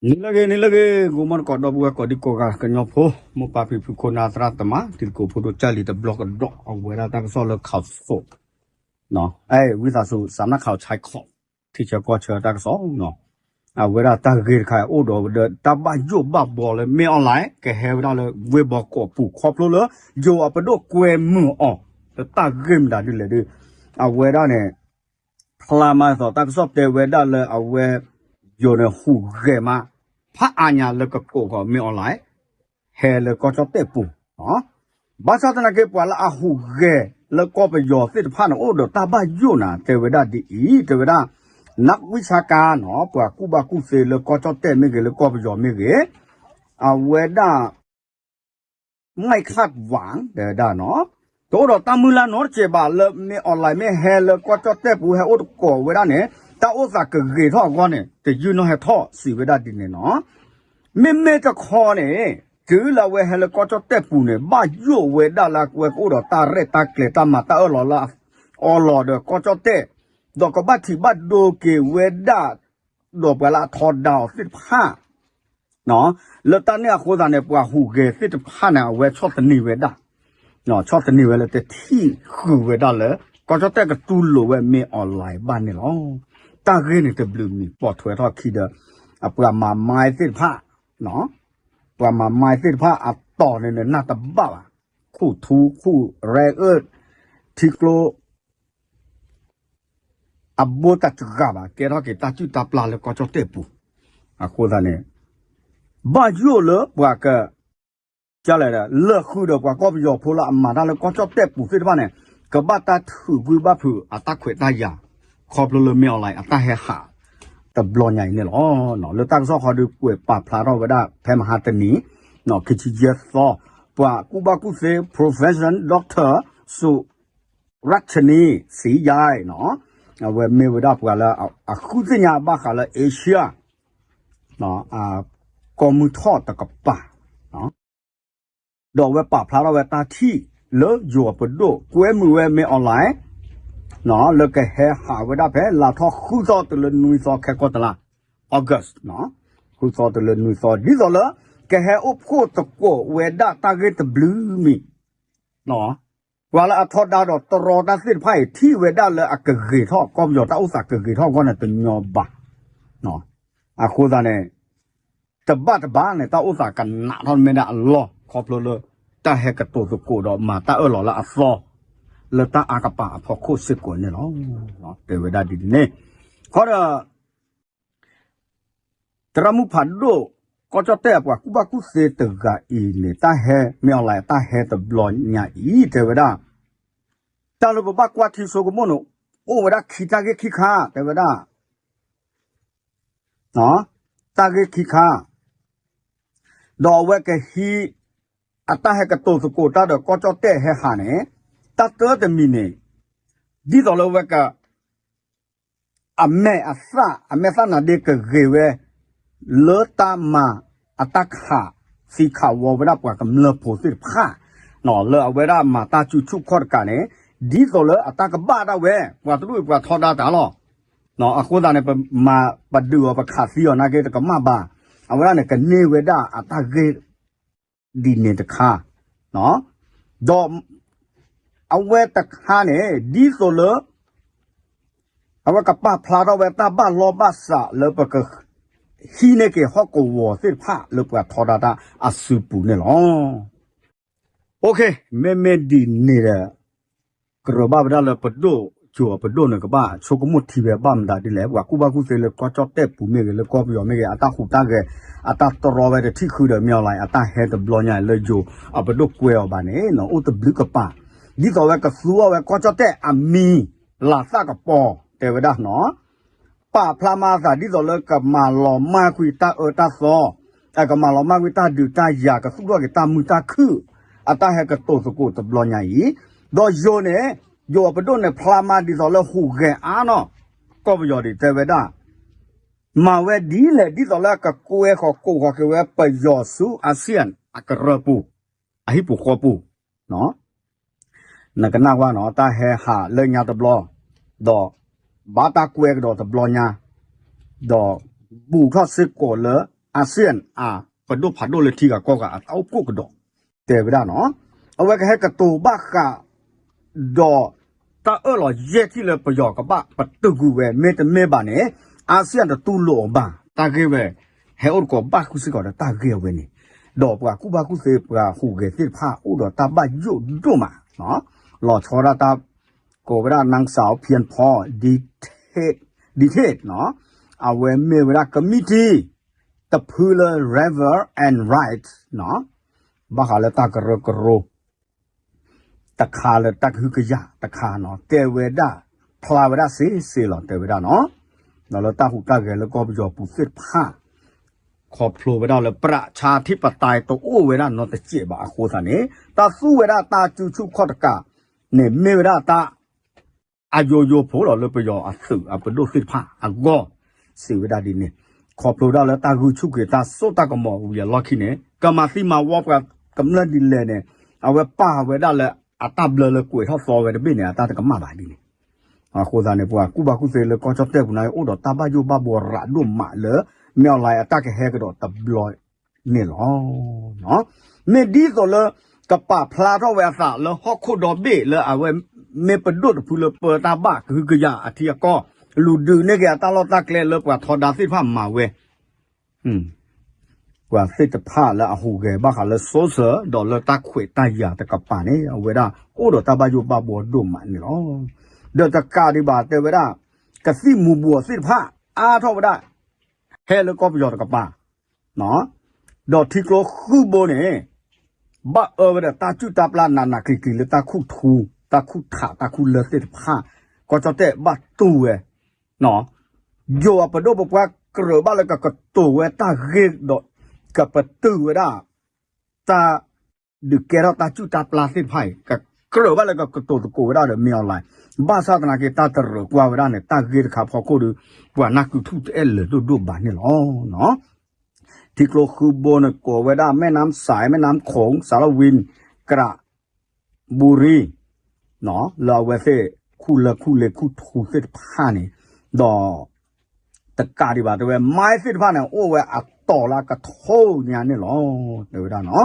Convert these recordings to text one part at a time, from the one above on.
နံၤလၢအဂ့ၤ နံၤလၢအဂ့ၤ ဂီၤမီၢ်သကိး ဒီပုၢ်ဝဲၢ်ကိးဒံကိးဂၤ ကညီဖိ မိၢ်ပၢ်ဖံဖု ခိၣ်နၢ်သရၣ်သမါ တံၤသကိးဖိဒိၣ် ကၢ်လံၤတဘျီကဒီး အဝဲဒၣ်တၢ်ကစီၣ်လၢ ခးသိး အဲ ဝံသးစူၤ စးနၢ်ခးဆဲးခီး ထံဆၢကီၢ်ဆၢတၢ်ကစီၣ် အဝဲဒၣ်တၢ်ဂ့ၢ်တခါ အိၣ်ဒီးဝဲဒီး တၢ်ဘၣ်ယိၣ်ဘၣ်ဘှီလၢ မင်းအောင်လှိုင် ကဟဲဝဲဒၣ်လၢ ဝ့ၢ်ဘီကီးပူၤ ခီဖျိလၢ ယိၤအပဒိၣ်ကွဲမုာ်အီၤ လၢတၢ်ဂ့ၢ်မတၤဒ်လဲၣ်ဒီး အဝဲဒၣ်န့ၣ် ဖျါမးသိး တၢ်ကစီၣ်တဲဝဲဒၣ်လၢအဝဲ ယိၤန့ၣ် ဟူးဂဲၤမး ဖးအါညါလၢကကိးဃီၤ မင်းအောင်လှိုင် ဟဲလၢကီၢ်ကၠီၣ်တဲၣ်ပူၤ ဘၣ်ဆၣ်သနာ်က့ ပှၤလၢအဟူးဂဲၤလၢကီၢ်ပယီၤသ့ၣ်တဖၣ်န့ၣ် အိၣ်ဒီးတၢ်ဘၣ်ယိၣ်နၤ တဲဝဲဒၣ်ဒ်အံၤ တဲဝဲဒၣ် နၢ်ဝံၣ်ဆါကါနီၤ ပှၤကူၣ်ဘၣ်ကူၣ်သ့လၢကီၢ်ကၠီၣ်တဲၣ်မ့ၢ်ဂ့ၤ လၢကီၢ်ပယီၤမ့ၢ်ဂ့ၤ အဝဲဒၣ် မၢ်ခၣ်ဝၣ် တဲဝဲဒၣ်နီၤ တအိၣ်ဒီးတၢ်မုၢ်လၢ်နီတစဲးဘၣ်လၢ မင်းအောင်လှိုင် မ့ၢ်ဟဲလၢကီၢ်ကၠီၣ်တဲၣ်ပူၤ ဟဲအိၣ်သကိးဝဲဒၣ်န့ၣ် တၢ်အိၣ်သးကဂ့ၤထီၣ်အဂီၢ်န့ၣ် တယုၢ်နီၣ်ဟဲထီၣ်စံးဝဲဒၣ်ဒ်န့ၣ်နီၤ မ့မ့ၢ်တခီန့ၣ် တုၤလၢအဝဲဟဲလၢကီၢ်ကၠီၣ်တဲၣ်ပူၤန့ၣ် ဘၣ်ယိၣ်ဝဲဒၣ်လၢအဝဲကအိၣ်ဒီးတၢ်ရဲၣ်တၢ်ကျဲၤ တၢ်မၤတၢ်အၢၣ်လီၤလၢ အီလီၤဒီးကီၢ်ကၠီၣ်တဲၣ် ဒီးကဘၣ်ထံၣ်ဘၣ်ဒိက့ၤဝဲဒၣ် ဒီးပှၤလၢအထီဒါအီၤသ့ၣ်တဖၣ် လၢတၢ်န့ၣ်အဃိသတးန့ၣ် ပှၤဟူးဂဲၤသ့ၣ်တဖၣ်န့ၣ် အဝဲဆီၣ်သနံးဝဲဒၣ် ဆီၣ်သနံးဝဲလၢတထံၣ်ဃုာ်ဝဲဒၣ်လၢ ကီၢ်ကၠီၣ်တဲၣ်ကတူၢ်လိာ်ဝဲ မင်းအောင်လှိုင် ဘၣ်န့ၣ်လီၤ. တၢ်ဂ့ၢ်န့ၣ်တဘျုးမံၤပိာ်ထွဲထီၣ်ခံဒီး အပှၤမၤမါသ့ၣ်တဖၣ် ပှၤမၤမါသ့ၣ်တဖၣ်အတီၢ်န့ၣ် နနၢ်တဘၣ်ဘၣ် ခူၣ်ထူခူၣ်ရဲအၢ ထံကျိ အဘိတၢ်စှၤဘၣ် ကဲထီၣ်က့ၤတၢ်စုၣ်တၢ်ပျၢ်လၢကီၢ်ကၠီၣ်တဲၣ်ပူၤ အဃိသတးန့ၣ် ဘၣ်ယိၣ်လၢပှၤက ကလဲၣ်ဒီး လၢာ်ဃုာ်ဒီးပှၤကီၢ်ပယီၤဖိလၢအမၤတၢ်လၢကီၢ်ကၠီၣ်တဲၣ်ပူၤသ့ၣ်တဖၣ်န့ၣ် ကဘၣ်တၢ်ထုးကွံာ်ဘၣ်ဖုးအတၢ်ခွဲးတၢ်ယာ် ခီဖျိလၢ မင်းအောင်လှိုင် အတၢ်ဟဲဟး တဘျီညါအံၤန့ၣ်လီၤ. လၢတၢ်ကစီၣ်ဃီဒီးကွဲးပာ်ဖျါထီၣ်ဝဲဒၣ် ဖဲမဟါတနံၤ ခံဆံယဲၢ်သီ ပှၤကူၣ်ဘၣ်ကူၣ်သ့ Professor Doctor ဆူရၣ်ချနံစံယါနီၤ အဝဲမ့ၢ်ဝဲဒၣ်ပှၤလၢအဃုသ့ၣ်ညါဘၣ်ဃးလၢ Asia ကီၢ်မုၢ်ထီၣ်တကပၤ ဒီးအဝဲပာ်ဖျါထီၣ်ဝဲတၢ်ထံၣ်လၢယိၤအပဒိၣ် ကွဲမုာ်ဝဲ မင်းအောင်လှိုင် လၢကဟဲဟးဝဲဒၣ်ဖဲလါထီၣ်ဃုသီတုၤလၢနွံသီ ခဲကိာ်တလါ August ဃုသီတုၤလၢနွံသီ ဒ်သိးလၢ ကဟဲအိၣ်ဖှိၣ်သကိးဝဲဒၣ်တၢ်ဂ့ၢ်တဘျုးမံၤ ပှၤလၢအထီဒါဒီးတရီတၢ်သ့ၣ်တဖၣ်အံၤ ထံၣ်ဝဲဒၣ်လၢအကဂ့ၤထီၣ် ကီၢ်ပယီၤတၢ်အိၣ်သးကဂ့ၤထီၣ်အဂီၢ်န့ၣ်တညီဘၣ်. အဃိသတးန့ၣ် တဘၣ်တဘၣ်န့ၣ် တၢ်အိၣ်သးကနးထီၣ်မ့ၢ်ဒၣ်အလီၢ် ခီဖျိလၢ တၢ်ဟဲကတိၤသကိးဒီးမၤတၢ်အၢၣ်လီၤလၢအသီ လၢတၢ်အါကပၤအဖီခိၣ်စ့ၢ်ကီးန့ၣ်လီၤ. တဲဝဲဒၣ်ဒ်န့ၣ် ခီဒီး သရၣ်မုၣ်ဖးဒိၣ် ကီၢ်ကၠီၣ်တဲၣ်အပှၤကူၣ်ဘၣ်ကူၣ်သ့တဂၤအံၤန့ၣ် တၢ်ဟဲ မင်းအောင်လှိုင် အတၢ်ဟဲတဘျီညါအံၤ တဲဝဲဒၣ် တၢ်လၢပဘၣ်ကွၢ်ထံဆိကမိၣ်န့ၣ် အိၣ်ဝဲဒၣ်ခံတၢ်ဂ့ၢ်ခံခါ တဲဝဲဒၣ် တၢ်ဂ့ၢ်ခံခါ ဒီးအဝဲကဟံး အတၢ်ဟဲကတိၤသကိးတၢ်ဒီးကီၢ်ကၠီၣ်တဲၣ်ဟဲဟးန့ၣ် တၢ်တၢတမံၤန့ၣ် ဒ်သိးလၢဝဲက အမဲာ်အသၣ် အမဲာ်သၣ်နါဒ့ကဂ့ၤဝဲ လၢတၢ်မၤအတၢ်ခးသံခးဝီဝဲဒၣ်ပှၤကမျၢၢ်ဖိသ့ၣ်တဖၣ် လၢအဝဲဒၣ်မၤတၢ်စုဆူၣ်ခီၣ်တကးန့ၣ် ဒ်သိးလၢအတၢ်ကဘၣ်ဒၣ်ဝဲ ပှၤတဒူၣ်အံၤပှၤထီဒါတၢ်လီၤ. အဃိသတးန့ၣ် ပမၤပဒုးအီၤပခးသံအီၤနာ်က့တကမၣ်ဘၣ်. အဝဲဒၣ်န့ၣ် ကန့ၢ်ဝဲဒၣ်အတၢ်ဂ့ၢ် ဒ်န့ၣ်တခါ ဒီး အဝဲတခါန့ၣ် ဒ်သိးလၢ အဝဲကပာ်ဖျါထီၣ်ဝဲတၢ်ဘၣ်လီၢ်ဘၣ်စးလၢပက ဟံးန့ၢ်က့ၤဟီၣ်ကဝီၤသ့ၣ်တဖၣ်လၢပှၤထီဒါတၢ်အစုပူၤန့ၣ်လီၤ. မ့မ့ၢ်ဒ်န့ၣ်ဒီး ကရၢဘၣ်ဝဲဒၣ်လၢပဒိၣ်ယိၤအပဒိၣ်န့ၣ် ကဘၣ်ဆိကမိၣ်ထံဝဲဘၣ်မတၤဒ်လဲၣ်. ပှၤကူၣ်ဘၣ်ကူၣ်သ့လၢကီၢ်ကၠီၣ်တဲၣ်ပူၤမ့ၢ်ဂ့ၤ လၢကီၢ်ပယီၤမ့ၢ်ဂ့ၤ အတၢ်ဟူးတၢ်ဂဲၤ အတၢ်တရီဝဲတထံၣ်ဃုာ်ဒီး မင်းအောင်လှိုင် အတၢ်ဟဲတဘျီညါလၢယိၤအပဒိၣ်ကွဲအီၤဘၣ်န့ၣ် အိၣ်တဘျုးကပၤ ဒ်သိးဝဲကသူအီၤဝဲကီၢ်ကၠီၣ်တဲၣ်အမံၤ လၤသၣ်ကပီၤ တဲဝဲဒၣ်နီၤ ပာ်ဖျါမၤအသးဒ်သိးလၢကမၤလီၤမၢ်ကွံာ်တၢ်အၢတၢ်သီ, ကမၤလီၤမၢ်ကွံာ်တၢ်ဒုးတၢ်ယၤ ကသူၣ်ထီၣ်က့ၤတၢ်မုာ်တၢ်ခုၣ် အတၢ်ဟဲကတိၤသကိးတဘျီညါအံၤ, ဒီးယိၤန့ၣ် ယိၤအပဒိၣ်န့ၣ်ဖျါမၤဒ်သိးလၢဟူးဂဲၤအါနီၤ ကီၢ်ပယီၤဒ်တဲဝဲဒၣ် မၤဝဲဒ်လဲၣ်ဒ်သိးလၢကကွဲဃီၤကိးဃီၤက့ၤဝဲပယီၤဆူ ASEAN အကရၢပူၤ အဟံၣ်ပူၤဃီပူၤ နကနၣ်ဝဲနီၤ တၢ်ဟဲဟးလၢညါတဘျီ, ဒီးဘၣ်တၢ်ကွဲကဒီးတဘျီညါ, ဒီးဘူးထီၣ်စ့ၢ်ကီးလၢ ASEAN အပဒိၣ်ဖးဒိၣ်လၢထံဂၤကီၢ်ဂၤအတၢ်အိၣ်ဖှိၣ်ကဒီး တဲဝဲဒၣ်နီၤ. အဝဲကဟဲကတိၤဘၣ်ဃး ဒီး တၢ်အၢၣ်လီၤယဲၢ်ထံၣ်လၢပယီၤကဘၣ်ပတုာ်ကွံာ်ဝဲ မ့တမ့ၢ်ဘၣ်န့ၣ် ASEAN တတူၢ်လိာ်အီၤဘၣ် တၢ်ဂ့ၢ်ဝဲ ဟဲအိၣ်တကိးဘၣ်ဃုာ်စ့ၢ်ကီးဒီးတၢ်ဂ့ၢ်အဝဲန့ၣ်, ဒီးပှၤကူၣ်ဘၣ်ကူၣ်သ့ပှၤဟူးဂဲၤသ့ၣ်တဖၣ် အိၣ်ဒီးတၢ်ဘၣ်ယိၣ်ဒိၣ်မး လီၤဆီဒၣ်တၢ် ကိးဝဲဒၣ် နၢ်စၢ်ဖၠၣ်ဖီ ဒံထ့ၣ် ဒံထ့ၣ်နီၤ, အဝဲမ့ၢ်ဝဲဒၣ်ကမံးတံာ် တဖုလၢ Rare Earth Rights နီၤ, ဘၣ်ဃးလၢတၢ်ကရၢကရိ တခါလၢတၢ်ကဟုကယာ်တခါနီၤ, တဲဝဲဒၣ် ဖျါဝဲဒၣ်စ့စ့လီၤ တဲဝဲဒၣ်နီၤ, ဒီးလၢတၢ်ဟူးတၢ်ဂဲၤလၢကီၢ်ပယီၤပူၤသ့ၣ်တဖၣ် ခီဖျိဝဲဒၣ်လၢ ပြၣ်ဆါထံၣ်ပတၢၢ် တအိၣ်ဝဲဒၣ်နီတစဲးဘၣ်အဃိသတးန့ၣ် တၢ်သူဝဲဒၣ်တၢ်စုဆူၣ်ခီၣ်တကးန့ၣ် မ့ၢ်ဝဲဒၣ်တၢ် အယိယိဖိလီၤလၢပယီၤအသုးအပဒိၣ်သ့ၣ်တဖၣ်အဂီၢ် စံးဝဲဒၣ်ဒ်န့ၣ်, ခီဖျိဒၣ်လၢတၢ်ဂုာ်ဆူၣ်က့ၤတၢ်စိတၢ်ကမီၤဝံၤအလီၢ်ခံန့ၣ် ကမၤသံမၤဝီပှၤကမျၢၢ်ဒ်လဲၣ်န့ၣ် အဝဲပာ်ဝဲဒၣ်လၢအတၢ်ဘျၢလၢကွဲးထီၣ်သီဝဲတဘ့ၣ်န့ၣ် အတၢ်တကမၣ်ဘၣ်ဒ်န့ၣ် အဃိသတးန့ၣ် ပှၤကူၣ်ဘၣ်ကူၣ်သ့လၢကီၢ်ကၠီၣ်တဲၣ်ပူၤန့ၣ် အိၣ်ဒီးတၢ်ဘၣ်ယိၣ်ဘၣ်ဘှီရၤဒိၣ်မးလၢ မ့ၢ်အီၤလၢအတၢ်ကဟဲကဒီးတဘျီန့ၣ်လီၤ. မ့ၢ်ဒ်သိးလၢ ကပာ်ဖျါထီၣ်ဝဲအသးလၢဟီၣ်ခိၣ်ဒီဘ့ၣ်လၢအဝဲမ့ၢ်ပဒိၣ်တဖုလၢပၢတၢ်ဘၣ်ကဟုကယာ်အထံအကီၢ် လူၤဒုးန့ၢ်က့ၤအတၢ်လီၢ်တၢ်ကျဲလၢပှၤထီဒါသ့ၣ်တဖၣ်မၤဝဲ ပှၤသ့ၣ်တဖၣ်လၢအဟူးဂဲၤဘၣ်ဃးလၢ social ဒီးလၢတၢ်ခွဲးတၢ်ယာ်တကပၤန့ၣ် အဝဲဒၣ်အိၣ်ဒီးတၢ်ဘၣ်ယိၣ်ဘၣ်ဘှီဒိၣ်မးန့ၣ်လီၤ. ဒီးတကးဒံးဘၣ်တဲဝဲဒၣ် ကသံၣ်မူၤဘှီးသ့ၣ်တဖၣ်အါထီၣ်ဝဲဒၣ် ဟဲလၢကီၢ်ပယီၤတကပၤ ဒီးထံကျိဃုဘိန့ၣ် ဘၣ်အၢဝဲဒၣ်တၢ်စုၣ်တၢ်ပျၢ်နးနးကျံၤကျံၤလၢတၢ်ခူၣ်ထူ တၢ်ခူၣ်ထးတၢ်ခူၣ်လၢသ့ၣ်တဖၣ် ကီၢ်ကၠီၣ်တဲၣ်ဘၣ်တူၢ်ဝဲ ယိၤအပဒိၣ်ပပှၢ်ကြၢးဘၣ်လၢကကတိၤဝဲတၢ်ဂ့ၢ်ဒီး ကပတုာ်ဝဲဒၣ် တၢ်ဒုးကဲထီၣ်တၢ်စုၣ်တၢ်ပျၢ်သ့ၣ်တဖၣ်အံၤ ကကြၢးဘၣ်လၢကကတိၤသကိးဝဲဒၣ်ဒီးမ့ၢ်အီၤလၢ ဘၣ်ဆၣ်သနာ်က့ တၢ်တရၢးကွၢ်ဝဲဒၣ်န့ၣ် တၢ်ဂ့ၢ်တခါဖီခိၣ်ဒီး ပှၤနၢ်ကုထူၣ်တအဲၣ်လၢၤဒိၣ်ဒိၣ်ဘၣ်န့ၣ်လီၤ. ထံကျိဃုဘိန့ၣ်ကိးဝဲဒၣ် မဲၢ်နါစဲး မဲၢ်နါခိၣ် စးလဝံၣ် ကရၣ် ဘူရံ လၢအဝဲသ့ၣ် ခူၣ်လၢခူၣ်လ့ခူၣ်ထူသ့ၣ်တဖၣ်န့ၣ် ဒီး တကးဒံးဘၣ်တဲဝဲ မါသ့ၣ်တဖၣ်န့ၣ် အိၣ်ဝဲအတီၤလၢအကထိညါန့ၣ်လီၤ တဲဝဲဒၣ်နီၤ.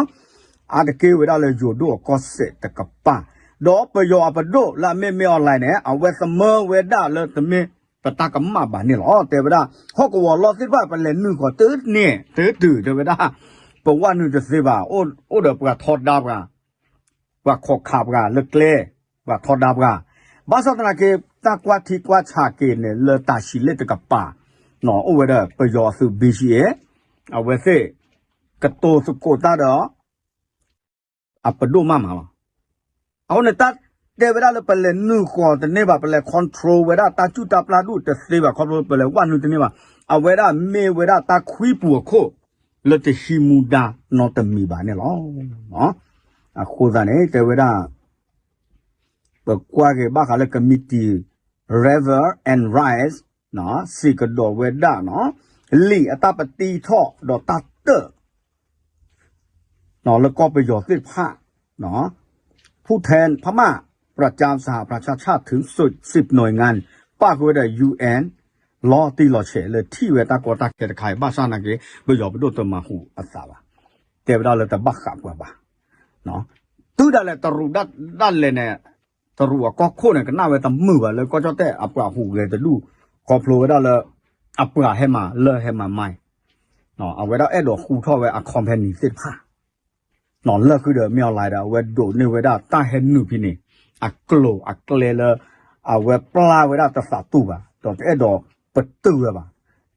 အါတက့ၢ်ဝဲဒၣ်လၢယိၤဒိၣ်အကီၢ်စဲၣ်တကပၤ ဒီးပယီၤအပဒိၣ်လၢအမ့ၢ်မ့ၢ်အီၤလၢန့ၣ် အဝဲသမၢဝဲဒၣ်လၢတမ့ၢ်ပတၢ်ကမၣ်ဘၣ်န့ၣ်လီၤ တဲဝဲဒၣ်. ဟီၣ်ကဝီၤလီၢ်သ့ၣ်တဖၣ် ပလဲၤနုာ်ဃီၤတန့ၢ်တတုၤ တဲဝဲဒၣ် ပဝဲနုာ်တသ့ဘၣ် အိၣ်ဒီးပှၤထီဒါပှၤ ပှၤခိးခးပှၤလၢကျဲ ပှၤထီဒါပှၤ ဘၣ်ဆၣ်သနာ်က့ တၢ်ကွၢ်ထံကွၢ်ဆးက့ၤန့ၣ် လၢတၢ်ဆံးလ့ၣ်တကပၤ အိၣ်ဝဲဒီးပယီၤအသုး ဘံၣ်ဆံၣ်အ့ အဝဲသ့ၣ် ကတိၤသကိးတၢ်ဒီး အပဒိၣ်မးမးလီၤ. အဃိန့ၣ် တၢ်တဲဝဲဒၣ်လၢပလဲၤနုာ်ဃီၤတန့ၢ်ဘၣ် ပလဲၤ control ဝဲဒၣ်တၢ်စုၣ်တၢ်ပျၢ်ဒူၣ်တသ့ဘၣ် ခီဖျိပလဲၤဝဲနုာ်တန့ၢ်ဘၣ် အဝဲဒၣ်မ့ၢ်ဝဲဒၣ်တၢ်ခွံပူၤအခိၣ် လၢတဟံးမူဒါနီတမံၤဘၣ်န့ၣ်လီၤ. အဃိသတးန့ၣ် တဲဝဲဒၣ် ပကွၢ်က့ၤဘၣ်ဃးလၢ committee Rare Earth Rights စံးကဒီးဝဲဒၣ်နီၤ လံာ်အတၢ်ပတံထီၣ်ဒီးတၢ်တၢၣ် လၢကီၢ်ပယီၤသ့ၣ်တဖၣ် ผู้แทนพม่าประจำสหประชาชาติถึงสิบหน่วยงาน ပၣ်ဃုာ်ဝဲဒီး ယူၣ်အဲၣ် လီၤတံၢ်လီၤဆဲးလၢထံၣ်ဝဲတၢ်ကီတၢ်ခဲတခါအံၤ ဘၣ်ဆၣ်သနာ်က့ ပယီၤပဒိၣ်တမၤဟူးအသးဘၣ်. တဲဝဲဒၣ်လၢတဘၣ်ဃးပှၤဘၣ်. တုၤဒၣ်လဲာ်တရူးဒၣ်လဲာ်န့ၣ် တရူးအကီၢ်ခိၣ်န့ၣ် ကနၣ်ဝဲတမုာ်ဘၣ်လၢကီၢ်ကၠီၣ်တဲၣ်အပှၤဟူးဂဲၤတဒူၣ် ခီဖျိဝဲဒၣ်လၢ အပှၤဟဲမၤလၢဟဲမၤမါ အဝဲဒၣ်အဲၣ်ဒိးဃူထီၣ်ဝဲအ company သ့ၣ်တဖၣ် လၢဃုာ်ဒီးမ့ၢ်အီၤလၢဒီး အဝဲဒိးန့ၢ်ဝဲဒၣ်တၢ်ဟဲနုာ်ဖဲန့ၣ် အကျိၤအကျဲလၢ အဝဲပျၢ်ဝဲဒၣ်တသးတူၢ်ဘၣ် ဒီးတအဲၣ်ဒိးပတုာ်ဝဲဘၣ်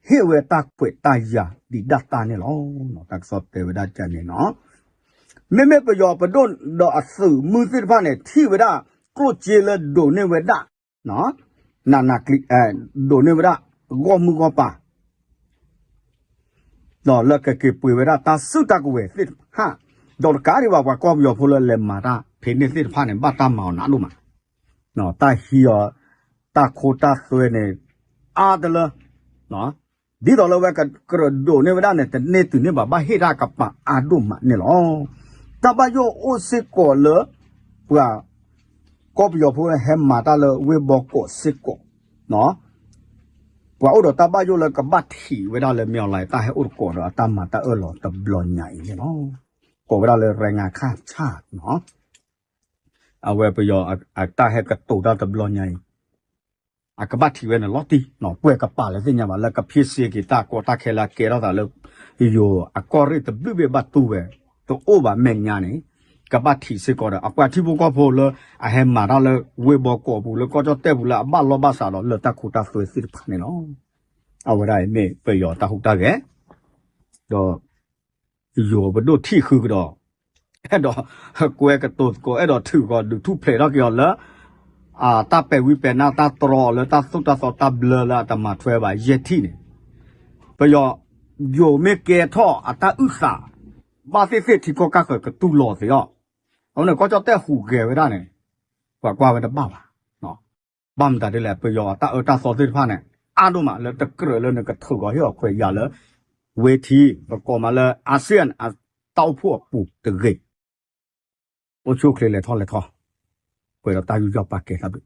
ဟ့ၣ်ဝဲတၢ်ခွဲးတၢ်ယာ်ဒံးဒၣ်တၢ်န့ၣ်လီၤ. တၢ်ကစီၣ်တဲဝဲဒၣ်ဒ်န့ၣ်နီၤ မ့မ့ၢ်ပယီၤပဒိၣ်ဒီးအသုးမုၢ်သ့ၣ်တဖၣ်န့ၣ် ထံၣ်ဝဲဒၣ်ကျိၣ်စ့လၢဒိးန့ၢ်ဝဲဒၣ် နးနးကျံၤ ဒိးန့ၢ်ဝဲဒၣ် ဂီၢ်မုၢ်ဂီၢ်ပၤ ဒီးလၢကက့ၤပှ့ၤဝဲဒၣ်တၢ်စုတၢ်ကဝဲၤသ့ၣ်တဖၣ် ဒီးတကးဒံးဘၣ်ပှၤကီၢ်ပယီၤဖိလၢလဲၤမၤတၢ်ဖဲန့ၣ်သ့ၣ်တဖၣ်န့ၣ် ဘၣ်တၢ်မၤအီၤနးဒိၣ်မး တၢ်ဟံးအီၤ တၢ်ခိတၢ်သွဲန့ၣ် အါတလၢ ဒ်သိးလၢဝဲကကြၢးဒိးန့ၢ်ဝဲဒၣ်န့ၣ် တန့ၢ်တုၤန့ၢ်ဘၣ် ဘၣ်ဟ့ၣ်တၢ်ကပၤအါဒိၣ်မးန့ၣ်လီၤ. တၢ်ဘၣ်ယိၣ်အိၣ်စ့ၢ်ကီးလၢ ပှၤ ကီၢ်ပယီၤဖိဟဲမၤတၢ်လၢဝ့ၢ်ဘီကီးစ့ၢ်ကီး ပှၤအိၣ်ဒီးတၢ်ဘၣ်ယိၣ်လၢကဘၣ်ထံးဝဲဒၣ်လၢ မင်းအောင်လှိုင် တၢ်ဟဲအိၣ်သကိးဒီးအတၢ်မၤတၢ်အၢၣ်လီၤတဘျီညါအံၤန့ၣ်လီၤ. ကိးဝဲဒၣ်လၢ แรงงานข้ามชาติ နီၤ. အဝဲပယီၤအတၢ်ဟဲကတိၤတၢ်တဘျီညါအံၤ အကဘၣ်ထံးဝဲန့ၣ်လီၤတံၢ်နီၤ. ပှဲၤကပာ်လၢသ့ၣ်ညါဘၣ် လၢကဖံးစ့က့ၤတၢ်ကီတၢ်ခဲလၢအကဲထီၣ်သးလၢ ယိၤအကီၢ်ရ့ၣ်တဘျုးဘ့ၣ်ဘၣ်တူၢ်ဝဲ တအိၣ်ဘၣ်မဲာ်ညါန့ၣ် ကဘၣ်ထံးစ့ၢ်ကီးဒီး အပှၤထံဖိကီၢ်ဖိလၢအဟဲမၤတၢ်လၢဝ့ၢ်ဘီကီးပူၤ လၢကီၢ်ကၠီၣ်တဲၣ်ပူၤ လၢအဘၣ်လီၢ်ဘၣ်စးဒီးလၢတၢ်ခိတၢ်သွဲသ့ၣ်တဖၣ်န့ၣ်လီၤ. အဝဲဒၣ်အံၤမ့ၢ်ပယီၤတၢ်ဟူးတၢ်ဂဲၤ ဒီး ယိၤပဒိၣ်ထံၣ်ဃုကဒီး အဲၣ်ဒိးကွဲကတိၤသကိး အဲၣ်ဒိးထုးကီး ဒုးထူၣ်ဖျဲးထီၣ်က့ၤအီၤလၢ အတၢ်ပဲာ်ဝံပဲာ်နါ တၢ်တြီအီၤလၢတၢ်သိၣ်တၢ်သီတၢ်ဘျၢလၢအတမၤထွဲဘၣ်ယဲၢ်ထံၣ်န့ၣ် ပယီၤ ယိၤမ့ၢ်ကဲထီၣ်အတၢ်အုၣ်သး ဘၣ်သ့ၣ်သ့ၣ်ထံကီၢ်ကၢ်ဃၢၤကတူၢ်လိာ်သ့အီၤ, အဝဲန့ၣ် ကီၢ်ကၠီၣ်တဲၣ်ဟူးဂဲၤဝဲဒၣ်န့ၣ် ပှၤကွၢ်ဝဲတဘၣ်ဘၣ်. ဘၣ်မတၤဒ်လဲၣ် ပယီၤအတၢ်အၢတၢ်သီသ့ၣ်တဖၣ်န့ၣ် အါဒိၣ်မးလၢတကြၢးလၢနကထုးကီးဟ့ၣ်အီၤခွဲးယာ်လၢ ဝ့ထံ ပကိးမးလၢ ASEAN အတၢ်အိၣ်ဖှိၣ်အပူၤတဂ့ၤ. အိၣ်ဆူၣ်အိၣ်ချ့လဲၤထီၣ်လဲၤထီ ပှဲၤဒီးတၢ်ယူးယီၣ်ပာ်ကဲတၢ်ဘျုး